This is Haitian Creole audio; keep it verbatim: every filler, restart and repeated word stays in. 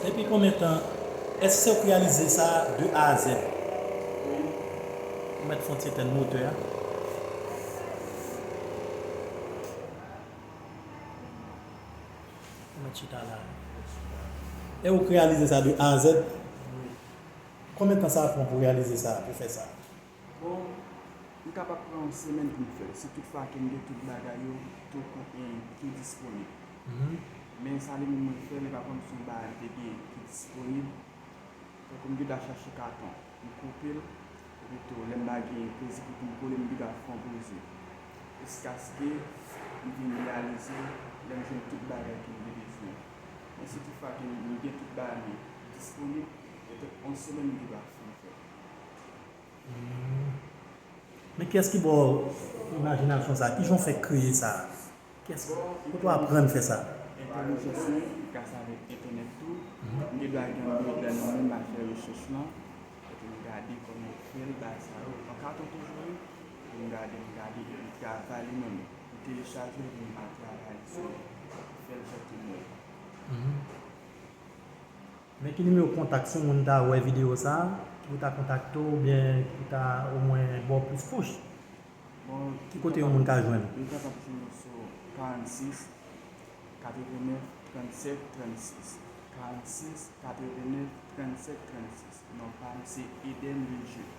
Depi konbyen tan? Èske w reyalize sa de A a Z? Ou mèt fè yon ti etèn motè a. Ou mèt chita la. E ou reyalize sa de A a Z? Konbyen tan sa pran pou reyalize sa, pou fè sa? Bon, m kapab pran yon semèn pou m fè l, si tout fwa ke m gen tout bagay yo tou kon, ki disponib. Men sa li menm mwen fè l, e pa kòmsi yon bagay m te gen ki disponib. Tankou m gen dwa chache katon, m koupe l, epi tou, lè m pa gen kredi pou m kole, m gen dwa fè yon pwodui. Jiskaske m vin reyalize lè m jwenn tout bagay ke m te bezwen. Men si tout fwa ke m gen tout bagay mwen disponib, petèt yon semèn m gen dwa fin fè l. Men kiyès ki ba w imajinasyon sa? Kijan w fè kreye sa? Kiyès, kote w aprann fè sa? Entèlijans mwen, gras avèk entènèt tou, m gen dwa gen yon dwe nan men m al fè rechèch lan, epi m gade kòman yo fè l, bagay sa yo, an katon toujou wi, epi m gade, m gade, epi m travay li menm, m telechaje l, epi m al travay sou li, fè l fè tou mwen. Men ki nimewo kontak si yon moun ta wè videyo sa, ki pou ta kontakte w, oubyen ki pou ta omwen ba w plis pous? Bon, ki kote yon moun ka jwenn ou? Yo kapab jwenn nou sou karannsis, katrevennnèf, trannsèt, trannsis. Karannsis, katrevennnèf, trannsèt, trannsis. Non pa m se Eden Lejeune.